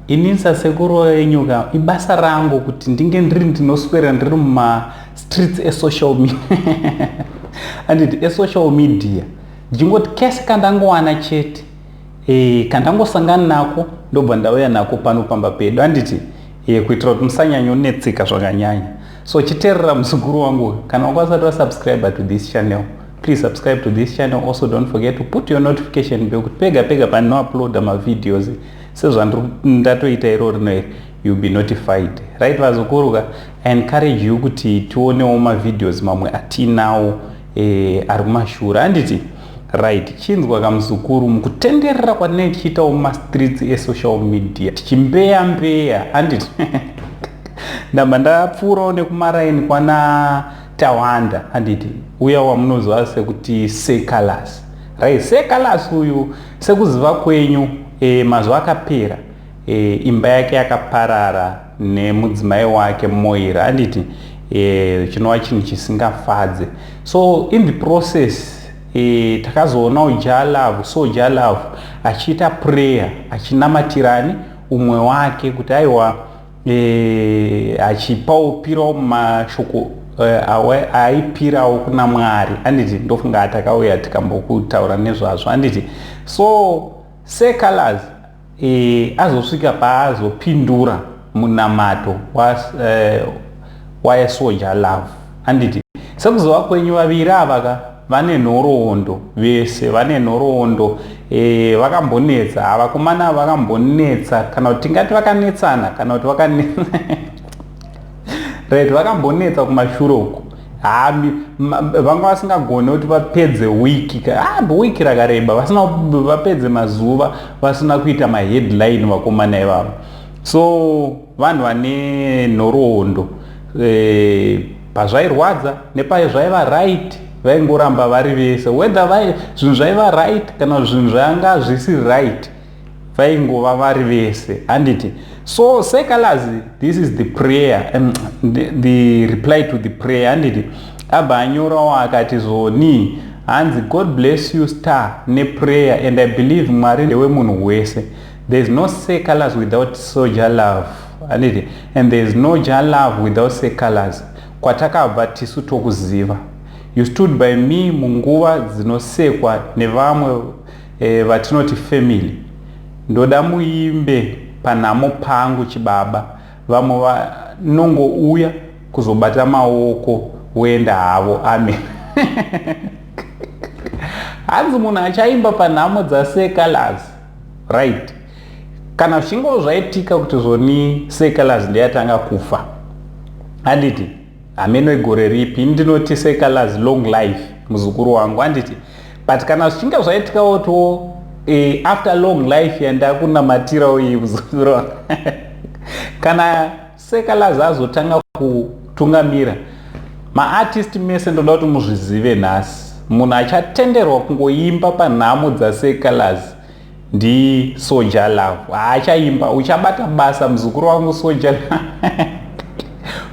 Inini sasekuru wenyu ka, ibasa rangu kuti ndinge ndiri ndinoswera ndiri mumastreets esocial media, anditi, esocial media, ndichingoti kese kandangowana chete, kandangosangana nako, ndobva ndauya nako pano pamba pedu, anditi, kuitira kuti musanyanyonetseka zvakanyanya. So chiteerera, muzukuru wangu, kana wanga usati wasubscribe to this channel, please subscribe to this channel. Also, don't forget to put your notification bell, kuti pega pega pandinouploada mavideos sezvandatoita iro rino iri, you'll be notified, right? Vazukuru ka, I encourage you kuti tionewo mavideos mamwe atinawo ari kumashure, handiti? Right, chinzwa kamuzukuru, mukutenderera kwatinenge tichiitawo mumastreets esocial media, tichimbeya mbeya, handiti, ndamba ndapfuurawo nekumaraini kwana Tawanda, handiti, uya wamunoziva sekuti Seh Calaz, right? Seh Calaz uyu, sekuziva kwenyu, mazuva akapera imba yake yakaparara nemudzimai wake Moira, handiti, chinova chinhu chisingafadze. So in the process takazoonawo Jah Love, Soul Jah Love, achiita prayer, achinamatirani umwe wake kuti aiwa, achipawo pirawo mashoko aipirawo kuna Mwari, handiti? Ndofunga takauya tikambokutaura nezvazvo, handiti? So Seh Calaz azosvika paazopindura munamato waSoul Jah Love, handiti? Sekuziva kwenyu, vaviri ava ka vane nhoroondo, vese vane nhoroondo. Vakambonetsa vakomana, vakambonetsa, kana kuti tingati vakanetsana, kana kuti vakanetsa, right? Vakambonetsa kumashure uku. Vanga vasingagoni kuti vapedze wiki, wiki rakareba, vasina vapedze mazuva vasina kuita maheadline, vakomana ivavo. So vanhu vane nhoroondo. Pazvairwadza nepazvaiva right, vaingoramba vari vese, whether zvinhu zvaiva right kana zvinhu zvanga zvisiri right, vaingova vari vese, handiti? So Seh Calaz, this is the prayer, the reply to the prayer, handiti? Abva anyorawo akati zvoni, hanzi, "God bless you, star, neprayer, and I believe Mwari ndewemunhu wese. There is no Seh Calaz without Soul Jah Love, handiti, and there is no Jah Love without Seh Calaz. Kwatakabva tisu tokuziva. You stood by me munguva dzinosekwa nevamwe vatinoti family. Ndoda muimbe panhamo pangu chibaba. Vamwe vanongouya kuzobata maoko woenda havo. Amen." Hanzi munhu achaimba panhamo dzaSeh Calaz, right, kana zvichinge zvaitika kuti zvoni Seh Calaz ndeyatanga kufa, handiti, hameno igore ripi, ndinoti Seh Calaz long life, muzukuru wangu, handiti? But kana zvichinge zvaitikawo to after long life yandakunamatirawo iyi, muzukuru wangu, kana Seh Calaz azotanga kutungamira maartist mese, ndoda kuti muzvizive nhasi, munhu achatenderwa kungoimba panhamo dzaSeh Calaz ndiSoul Jah Love. Haachaimba. Uchabata basa, muzukuru wangu Soul Jah,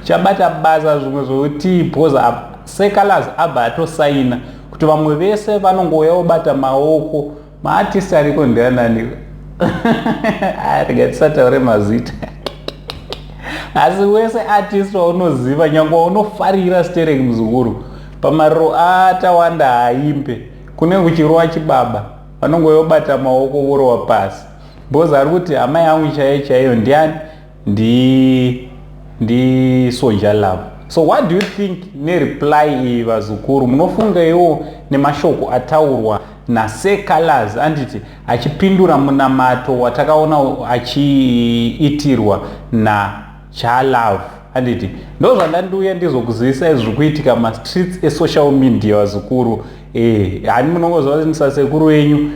uchabata basa zvimwe zvokuti, because Seh Calaz abva atosaina kuti vamwe vese vanongouya vobata maoko. Maartist ariko ndianani? Rega tisataure mazita, asi wese artist waunoziva, nyange waunofarira sterek, muzukuru, pamariro aTawanda haimbe, kune kuchirova chibaba, vanongouya maoko vorova pasi, because ari kuti hama yangu chaiyo chaiyo ndiani? NdiSoul Jah Love. So what do you think nereply iyi, vazukuru? Munofungaiwo nemashoko ataurwa naSeh Calaz, anditi, achipindura munamato watakaona achiitirwa naJah Love, handiti? Ndo zvandandiuya ndizokuzivisai zviri kuitika mastreets esocial media, vazukuru. Hani munongoziva kuti ndisasekuru wenyu,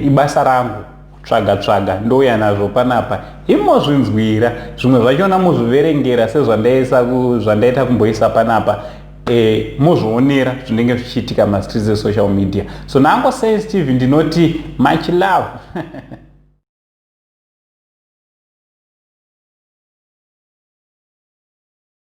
ibasa rangu tsvaga tsvaga, ndouya nazvo panapa, imozvinzwira zvimwe zvachona, muzviverengera sezvandaita kumboisa panapa, muzvionera zvinenge zvichiitika mastreets esocial media. So nango Sense TV ndinoti much love.